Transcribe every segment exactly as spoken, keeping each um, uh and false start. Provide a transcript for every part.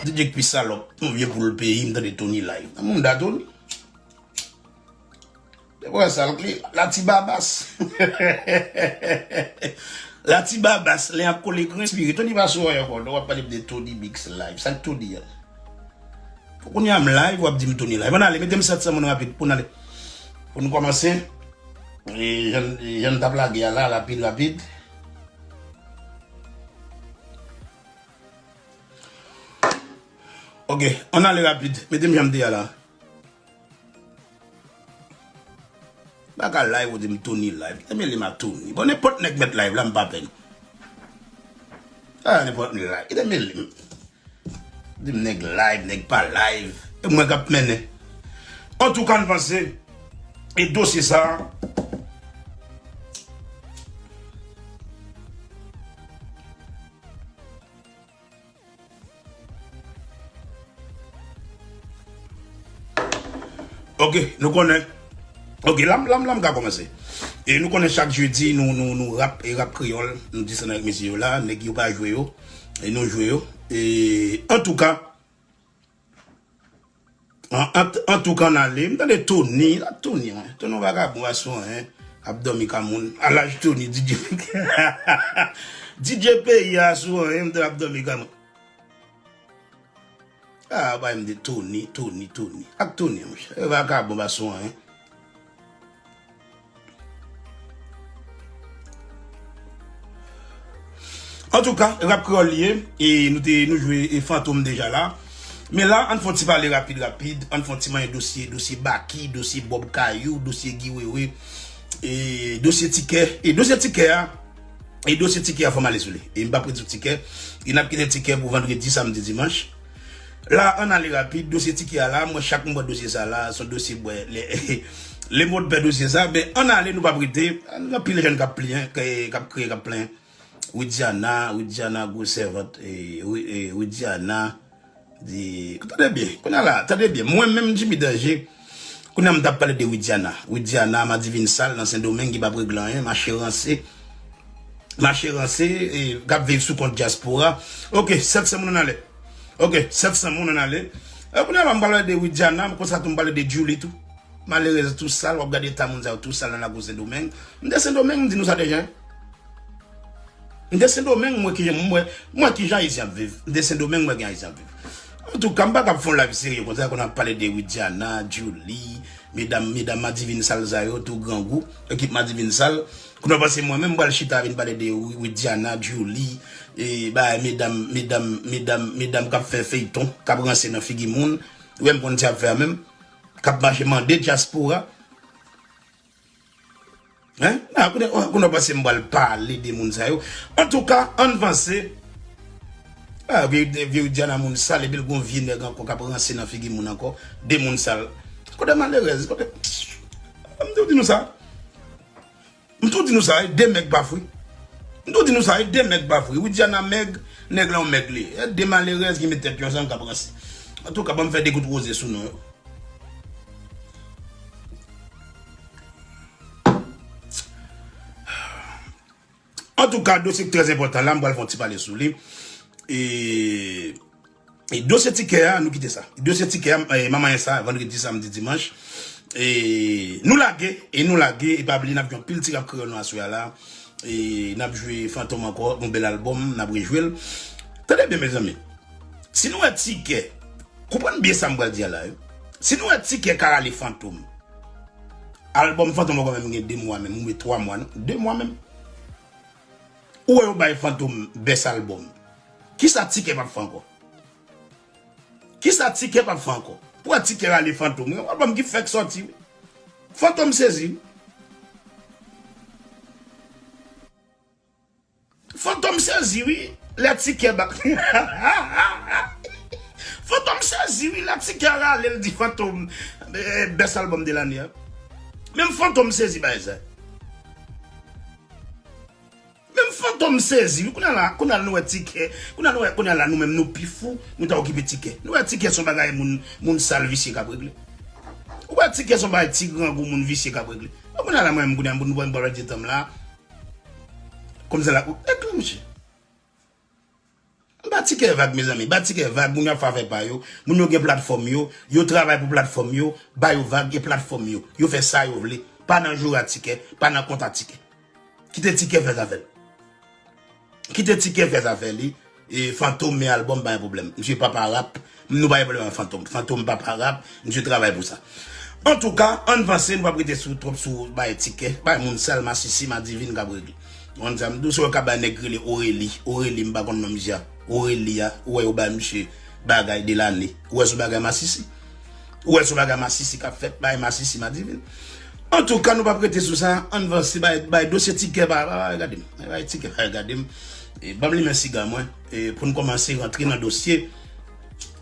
D J k pi salòp, yon vye poul peyi, m tande Tony live. Nan moun da Tony. Depi wè sa, li, la ti babas. La ti babas, lè y ap kole gran espiri. Tony pa sou anyen ankò, non, w ap pale de Tony Mix live. Sa k Tony an? Kounye a m live, w ap di m Tony live. Ann ale, mete m sèt san moun rapid, pou n ale. Pou n kòmanse. E, jan, jan n t ap lage a la, rapid, rapid. Ok, ann ale rapid. Mete m jan m te a la. Bagay live, ou di m Tony live. Kite mele m ak Tony. Bon, nenpòt nèg mèt live la, m pa pè n. Ah, nenpòt nèg live. Kite mele m. Di m nèg live, nèg pa live. E mwen k ap mennen. Antouka, n panse, e dosye sa a, Ok, nou konnen. Ok, la m, la m, la m ka kòmanse. E nou konnen chak jedi, nou, nou, nou rap, e rap kreyòl, nou desann avèk mesye yo la, nèg yo pa jwe yo, e nou jwe yo. E, antouka, an, an, antouka, n ale, m tande Tony, la Tony, wi. Tony yon vagabon, pa sou anyen, ap dòmi ka moun. A laj Tony, D J. D J peyi a sou anyen, m tande ap dòmi ka moun. Ah, bay m de Tony, Tony, Tony. Ak Tony, monchè. E vagabon pa sou anyen. Antouka, rap kreyòl li ye, e nou te, nou jwe, e, Fantom deja la. Men la, ann fè yon ti pale rapid, rapid, ann fè yon ti manyen dosye, dosye Baky, dosye Bob Kayou, dosye Guy Wewe, e, dosye Tikè, e, dosye Tikè a, E dosye Tikè a, fò m ale sou li. E m p ap ret sou Tikè. E n ap kite Tikè pou vandredi, samdi, dimanch. La, ann ale rapid. Dosye Tikè a la, mwen chak m wè dosye sa la, se yon dosye bwè. Le, le mond pè dosye sa, men ann ale, nou p ap rete. Gen anpil jèn k ap plenyen, k, k ap kriye, k ap plenyen. Widiana, Widiana, gwo sèvant, e, Wi-, e, Widiana, Di, tande byen, kounye a la, tande byen. Mwen menm, Jimmy Danger, kounye a m t ap pale de Widiana. Widiana, Madivin Sal nan Sendomeng, ki p ap regle anyen, mache ranse. Mache ranse, e, k ap viv sou kont dyaspora. Ok, sèt san moun ann ale. Ok, sèt san moun ann ale. E, kounye a la, m pale de Widiana, m konsa tou m pale de Julie tou. Malerèz tou sal, w ap gade eta moun sa yo tou sal nan lakou Sendomeng. M de Sendomeng, m di nou sa deja. M de Sendomeng, m wè kijan, m wè, m wè kijan Ayisyen ap viv. M de Sendomeng, m wè kijan Ayisyen ap viv. Antouka, m pa kab fè yon live serye konsa, kounye a ap pale de Widiana, Julie, medam, medam Madivin Sal sa yo, tou grangou, ekip Madivin Sal. Kounye a panse mwen menm, m pral chita vin pale de Wi-, Widiana, Julie, e, bay medam, medam, medam, medam k ap fè feyton, k ap ranse nan figi moun. Ou wè m konn sa y ap fè a menm. K ap mache mande dyaspora. Hein? A, kounye, kounye w panse m pral pale de moun sa yo. Antouka, ann vanse. A, vye, vye Widiana moun sal, epi l gon vye nèg ankò k ap ranse nan figi moun ankò. De moun sal. Kote malerèz, kote. M tou di nou sa. M tou di nou sa, e de mèg pa fri. M tou di nou sa, e de mèg pa fri. Widiana mèg, nèg la yon mèg li ye. E de malerèz ki met tèt yo ansanm k ap ranse. Antouka, ban m fè de gout woze sou non yo. Antouka, dosye ki trè enpòtan la, m pral fè yon ti pale sou li. E, e dosye Tikè a, nou kite sa. Dosye Tikè a, e, m a manyen sa, vandredi, samdi, dimanch. E nou lage, e nou lage, e pa bliye, n ap gen anpil ti rap kreyòl nan aswè a la. E n ap jwe Fantom ankò, yon bèl albòm, n ap rejwe l. Tande byen, mezanmi. Si nou wè Tikè, konprann byen sa m pral di a la, wi. Si nou wè Tikè ka rale Fantom, albòm Fantom ankò menm gen de mwa menm, oubyen twa mwa, non? De mwa menm. Ou wè yo bay Fantom best album. Kisa Tikè p ap fè ankò? Kisa Tikè p ap fè ankò? Pou wè Tikè rale Fantom, wi. Yon album ki fèk sòti, wi. Fantom sezi, wi. Fantom sezi, wi. Lè Tikè ba-, Fantom sezi, wi. Lè Tikè rale l di Fantom, eh, best album de lane a. Menm Fantom sezi bay sa. Menm Fantom sezi, wi. Kounye a la, kounye a la nou wè Tikè. Kounye a nou wè, kounye a la nou menm nou pi fou, nou ta okipe Tikè. Nou wè Tikè se yon bagay moun, moun sal visye k ap regle. Ou wè Tikè se yon bagay ti grangou moun visye k ap regle. Bon, kounye a la mwen menm kounye a m, nou pral, pral di tan m la. Kòmsi la, ou, e kle mouche. Ba tikè vag, mezanmi, ba tikè vag, moun yo ap fè afè pa yo, moun yo gen platfòm yo, yo travay pou platfòm yo, ba yo vag e platfòm yo, yo fè sa yo vle, pa nan joure a tikè, pa nan kont a tikè. Kite tikè fè zafè l. Kite tikè fè zafè li. E Fantom men albòm pa gen pwoblèm. Misye papa rap. Nou pa gen pwoblèm ak Fantom. Fantom papa rap. Misye travay pou sa. Antouka, ann vanse, nou p ap rete sou twòp sou bay tikè. Bay moun sal, masisi, madivin k ap regle. Ou konn sa m di w, se w k ap bay nèg rele Oreli. Oreli, m pa konn non misye a. Oreli a, ou wè yo bay misye bagay de lane. Ou wè sou bagay masisi. Ou wè sou bagay masisi k ap fèt, bay masisi madivin. Antouka, nou p ap rete sou sa, ann vanse, bay, bay dosye tikè pa, pa, pa gade m. Bay tikè pa gade m. E, ban m limen siga mwen, e, pou n kòmanse rantre nan dosye.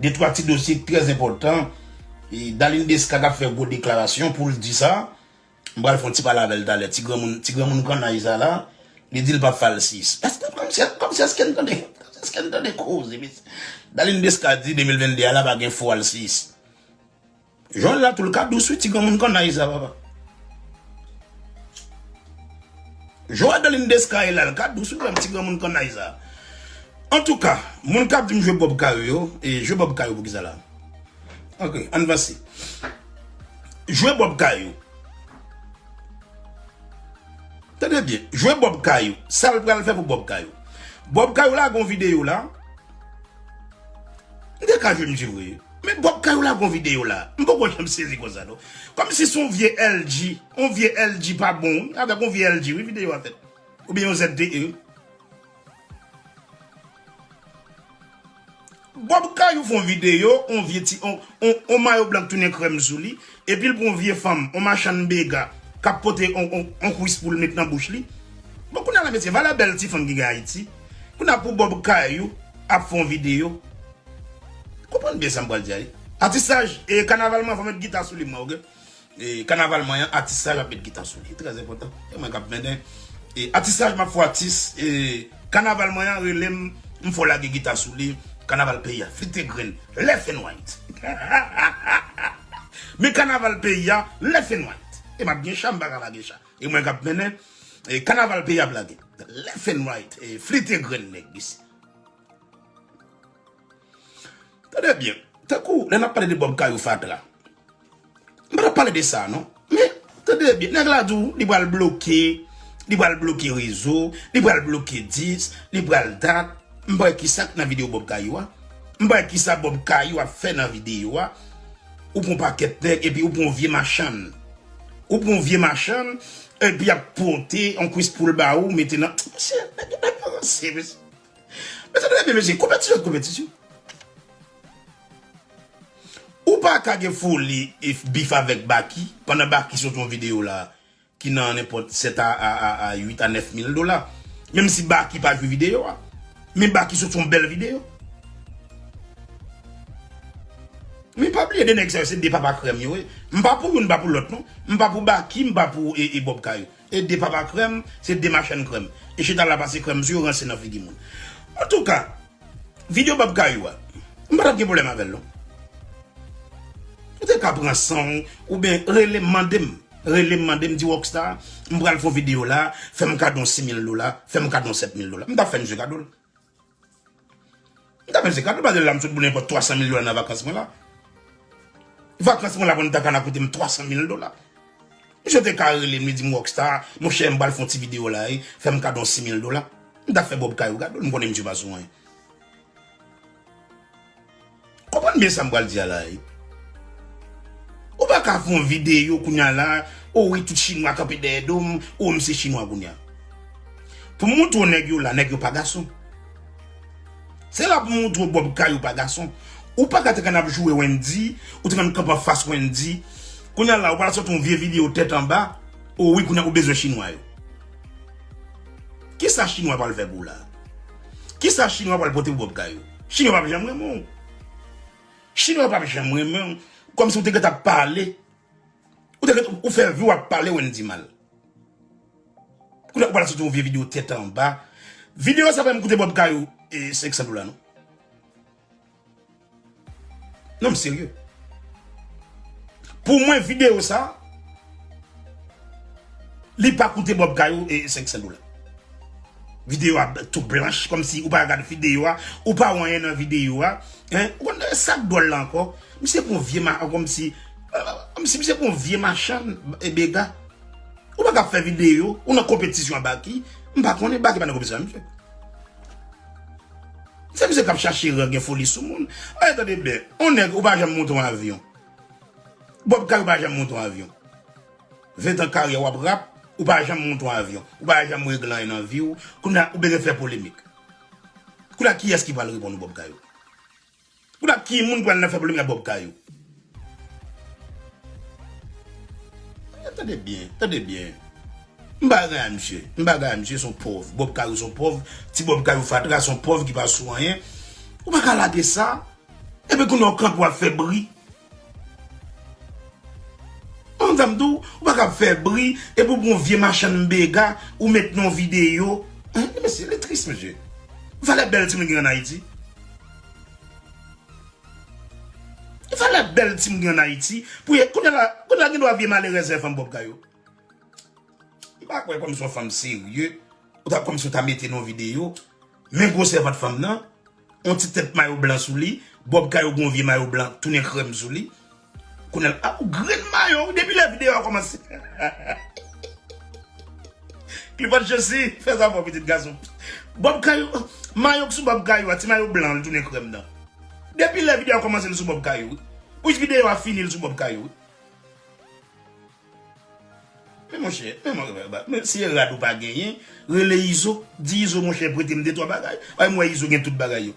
De twa ti dosye trè enpòtan. E, Darline Desca k ap fè gwo deklarasyon pou l di sa. M pral fè yon ti pale avè l talè. Ti granmoun, ti granmoun kannay sa la, li di l p ap fè al sis. Èske, kòmsi, kòmsi èske n tande, kòmsi èske n tande koze, mesye? Darline Desca di de mil venn de a la pa gen fo al sis. Jan l la tou l ka dous wi, ti granmoun kannay sa, papa. Jan Darline Desca ye la, l ka dous wi, frè m, ti granmoun kannay sa. Antouka, moun k ap di m jwe Bob Kayou yo, e jwe Bob Kayou pou kisa la? Ok, ann vanse. Jwe Bob Kayou. Tande byen, jwe Bob Kayou. Sa l pral fè pou Bob Kayou? Bob Kayou lage yon videyo la. M te ka jwe misye vre. Men Bob Kayou lage yon videyo la. M poko janm sezi konsa non. Kòmsi se yon vye L G, yon vye L G pa bon, avèk yon vye L G wi videyo a fèt. Oubyen yon Z T E. Bob Kayou fè yon videyo, yon vye ti, yon, yon, yon mayo blan k tounen krèm sou li, epi l pran yon vye fanm, yon machann bega, k ap pote yon, yon, yon kwis pou l met nan bouch li. Bon, kounye a la, mesye, valè bèl ti fanm ki gen Ayiti. Kounye a pou Bob Kayou ap fè yon videyo. Konprann byen sa m pral di a, wi. Atisaj, e kanaval mwen, fò m met gita sou li, mwen, oke? E, kanaval mwen an, atis sa yo ap met gita sou li. Trè enpòtan. E mwen k ap mennen. E, atisaj m ap fè atis. E, kanaval mwen an, rele m, m fè w lage gita sou li. Kanaval peyi a. Flite grenn. Left and right. Men kanaval peyi a, left and right. E m ap gen cha, m pa ka pa gen cha. E mwen k ap mennen. E, kanaval peyi a ap lage. Left and right. E, flite grenn nèg isi. Tande byen, tankou lè n ap pale de Bob Kayou fatra. M pa t ap pale de sa non. Men, tande byen, nèg la di w li pral bloke, li pral bloke rezo, li pral bloke dis, li pral dat. M pa wè kisa k nan videyo Bob Kayou a. M pa wè kisa Bob Kayou ap fè nan videyo a. Ou pran pakèt nèg, epi ou pran yon vye machann. Ou pran yon vye machann, epi ap pote yon kwis poul ba ou, mete nan, mesye, nèg yo pa ranse, mesye. Mesye, tande byen, mesye, konpetisyon, konpetisyon. Ou pa ka gen foli e bif avèk Baky, pandan Baky sot yon videyo la, ki nan nenpòt sèt a, a, a, a uit a nèf mil dola. Menm si Baky pa jwe videyo a. Men Baky sot yon bèl videyo. Men pa bliye de nèg sa yo, se de papa krèm yo ye. M pa pou youn, m pa pou lòt, non. M pa pou Baky, m pa pou, e, e Bob Kayou. E de papa krèm, se de machann krèm. E chita la pase krèm sou yo, ranse nan figi moun. Antouka, videyo Bob Kayou a, m pa t ap gen pwoblèm avè l non. Ou te ka pran san w, oubyen rele m, mande m. Rele m, mande m, di Rockstar, m pral fè yon videyo la, fè m kado yon sis mil dola, fè m kado yon sèt mil dola. M t ap fè misye kado l. M ta fè misye kado, paske la m sot boule nenpòt twa san mil dola nan vakans mwen la. Vakans mwen la, pran ta ka nan koute m twa san mil dola. Misye te ka rele m, li di m, Rockstar, monchè, m pral fè yon ti videyo la, wi, fè m kado yon sis mil dola. M ta fè Bob Kayou kado l, m konnen misye pa sou anyen. Konprann byen sa m pral di a la, wi. Ou pa ka fè yon videyo kounye a la, o wi, tout chinwa kanpe dèyè do m, o m se chinwa kounye a. Pou m montre w nèg yo la, nèg yo pa gason. Se la pou m montre w Bob Kayou pa gason. Ou pa ka te konn ap joure Wendy, ou te konn kanpe anfas Wendy. Kounye a la, ou pral sòti yon vye videyo tèt anba, o wi, kounye a ou bezwen chinwa yo. Kisa chinwa pral fè pou w la? Kisa chinwa pral pote pou Bob Kayou? Chinwa p ap janm renmen w. Chinwa p ap janm renmen w. Kòmsi ou te gentan ap pale. Ou te gentan, ou fè vi w ap pale Wendy mal. Kounye a ou pral soti yon vye videyo tèt anba. Videyo sa pa menm koute Bob Kayou e senk san dola non. Non, m serye. Pou mwen, videyo sa, li pa koute Bob Kayou e senk san dola. Videyo a tou blanch, kòmsi ou pa gad videyo a, ou pa wè anyen nan videyo a. Hein? Ou konn sa k dwòl la ankò? Misye pran vye ma-, kòmsi, kòmsi misye pran vye machann e bega. Ou pa ka fè videyo, ou nan konpetisyon a Baky. M pa konnen Baky pa nan konpetisyon a misye. Se misye k ap chache ran gen foli sou moun. Ay, tande byen. On nèg, ou pa janm monte yon avyon. Bob Kay, ou pa janm monte yon avyon. Ven tan karyè w ap rap, ou pa janm monte yon avyon. Ou pa janm regle anyen nan vi w. Kounye a, ou bezwen fè polemik. Kounye a, kiyès ki pral reponn ou, Bob Kay? Kounye a, ki moun pral nan fè polemik ak Bob Kay? Tande byen, tande byen. M pa gen a misye. M pa gen a misye, se yon pòv. Bob Kay se yon pòv. Ti Bob Kay fatra, se yon pòv ki pa sou anyen. Ou pa ka lage sa. Epi kounye a w kanpe w ap fè bri. An, sa m di w, ou pa ka ap fè bri, epi w pran yon vye machann bega, ou met nan yon videyo. Hein, mesye, li tris, mesye. Valè bèl timoun gen ann Ayiti. Valè bèl timoun gen ann Ayiti. Pou ye, kounye a la, kounye a la gen dwa vye malerèz fè fanm Bob Kay yo. M pa kwè kòmsi yon fanm serye, ou ta kòmsi ou ta mete nan yon videyo, men gwosè vant fanm nan, yon ti tèt mayo blan sou li, Bob Kay yo gen yon vye mayo blan tounen krèm sou li. Kounye a, a, ou grenn mayo, wi, depi lè videyo a kòmanse. Clifford Chaussy, fè sa fò, pitit gason. Bob Kay yo, mayo k sou Bob Kay yo a, ti mayo blan, li tounen krèm nan. Depi lè videyo a kòmanse, li sou Bob Kay yo, wi. Pou videyo a fini, li sou Bob Kay yo, wi. Men monchè, men mon, men si e rad ou pa genyen, rele Izo, di Izo, monchè, prete m de twa bagay. Ay, m wè Izo gen tout bagay yo.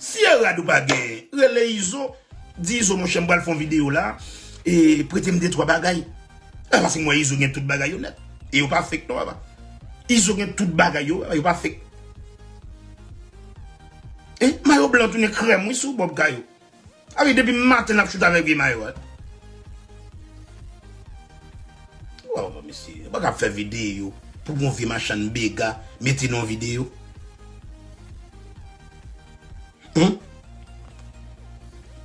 Si e rad ou pa genyen, rele Izo, di Izo, monchè, m pral fè yon videyo la, e prete m de twa bagay. E paske m wè Izo gen tout bagay yo nèt. E yo pa fake non, papa. Izo gen tout bagay yo, yo pa fake. E mayo blan tounen krèm, wi, sou Bob Kay yo. Sa vle di depi maten l ap choute avèk vye mayo a. Waw, mesye, ou pa ka ap fè videyo pou gon vye machann bega mete nan yon videyo. Hum?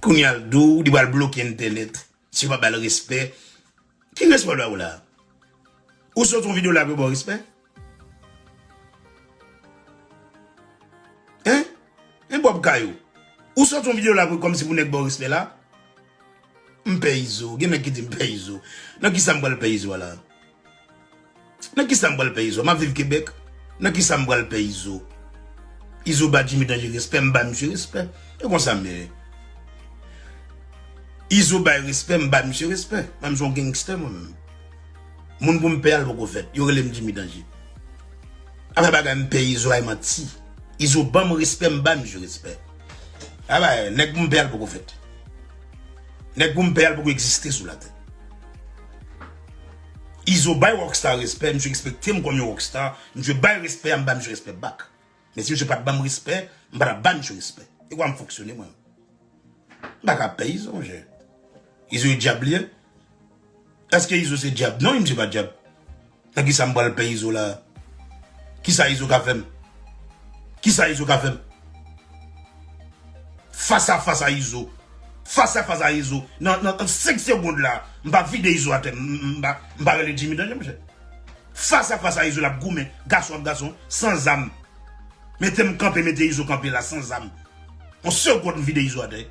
Kounye a l di w, li pral bloke entènèt. Si w pa ba l respè, ki respè w ba w la? Ou sot yon videyo la pou yo ba w respè? Hein? Hein, Bob Kay yo? Ou sot yon videyo la pou, kòmsi pou nèg ba w respè la? M pè Izo. Gen nèg ki di m pè Izo. Nan kisa m pral pè Izo a la? Nan kisa m pral pè Izo? M ap viv Kebèk. Nan kisa m pral pè Izo? Izo ba Jimmy Danje respè, m ba misye respè. E konsa m ye. Izo bay respè, m ba misye respè. Mwen, m se yon gangstè, mwen menm. Moun pou m pè a l poko fèt. Yo rele m Jimmy Danje. Apre bagay m pè Izo ay manti. Izo ban m respè, m ba misye respè. Apre, nèg pou m pè a l poko fèt. Nèg pou m pè a l poko egziste sou latè. Izo bay Rockstar respè, misye respekte m kòm yon Rockstar, misye bay respè a, m ba misye respè back. Men si misye pa t ban m respè, m pa t ap ba misye respè. E kwa m fonksyone, mwen? M pa ka pè Izo, monchè. Izo e dyab li ye? Èske Izo se dyab? Non, misye pa dyab. Nan kisa m pral pè Izo la? Kisa Izo ka fè m? Kisa Izo ka fè m? Fas a fas a Izo. Fas a fas a Izo. Nan, nan, nan senk segonn la, m pa vide Izo atè. M, m, m pa, m pa rele Jimmy Danje, monchè. Fas a fas a Izo, l ap goumen. Gason ak gason, san zam. Mete m kanpe, mete Izo kanpe la, san zam. Yon segonn, m vide Izo atè.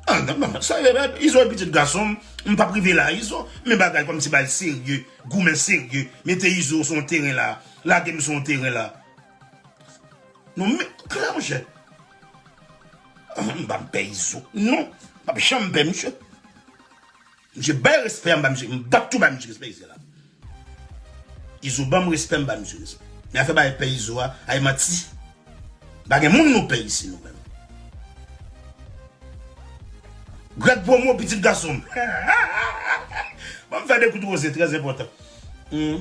Ah, non, non, sa, eh, eh, Izo e pitit gason m, m p ap rive la, Izo. Men bagay kòmsi bagay serye, goumen serye. Mete Izo sou yon teren la, lage m sou yon teren la. Non, men, klè, monchè. Ah, m pa m pè Izo. Non, m p ap janm pè misye. Misye bay respè a, m ba misye, m t ap tou bay misye respè isit la. Izo ban m respè, m ba misye respè. Men afè bay pè Izo a, ay manti. Pa gen moun nou pè isi nou menm. Greg Promo, pitit gason m. Ban m fè de kout woze, trè enpòtan. Hmm.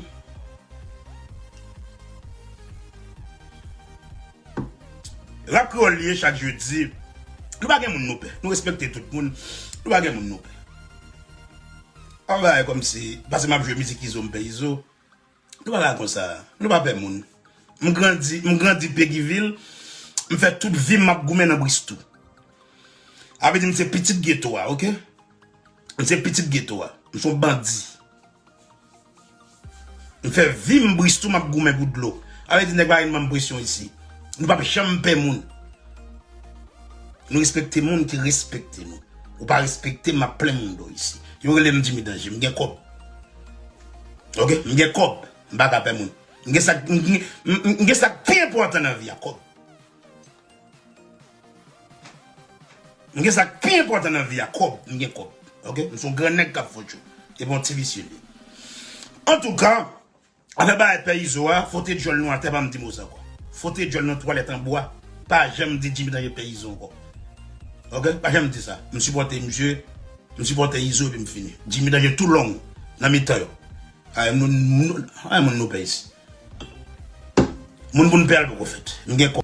Rap kreyòl li ye chak jedi. Nou pa gen moun nou pè. Nou respekte tout moun. Nou pa gen moun nou pè. An bagay kòmsi, paske m ap jwe mizik Izo, m pè Izo. Nou pa ka konsa. Nou pa pè moun. M grandi, m grandi Peguiville. M fè tout vi m m ap goumen nan Bristou. Sa vle di m se pitit geto a, oke? M se pitit geto a. M se yon bandi. M fè vi m Bristou, m ap goumen pou dlo. Sa vle di nèg pa vin ban m presyon isi. Nou p ap janm pè moun. Nou respekte moun ki respekte nou. Ou pa respekte m, m ap plen moun do isi. Yo rele m Jimmy Danje, m gen kòb. Ok? M gen kòb. M pa ka pè moun. M gen sa, m, m, m, m gen sa k pi enpòtan nan vi a, kòb. M gen sa k pi enpòtan nan vi a, kòb. M gen kòb. Ok? M se yon gran nèg k ap fotjou. E bon ti visye li. Antouka, afè bagay pè Izo a, fote djòl nou atè, pa m di mo sa ankò. Fote djòl nou twalèt an bwa, pa janm di Jimmy Danje pè Izo ankò. Ok? Pa janm di sa. M sipòte misye, m sipòte Izo epi m fini. Jimmy Danje tou long nan mitan yo. Ay, moun, moun, ay, moun nou pè isi. Moun pou n pè a l poko fèt. M gen kòb.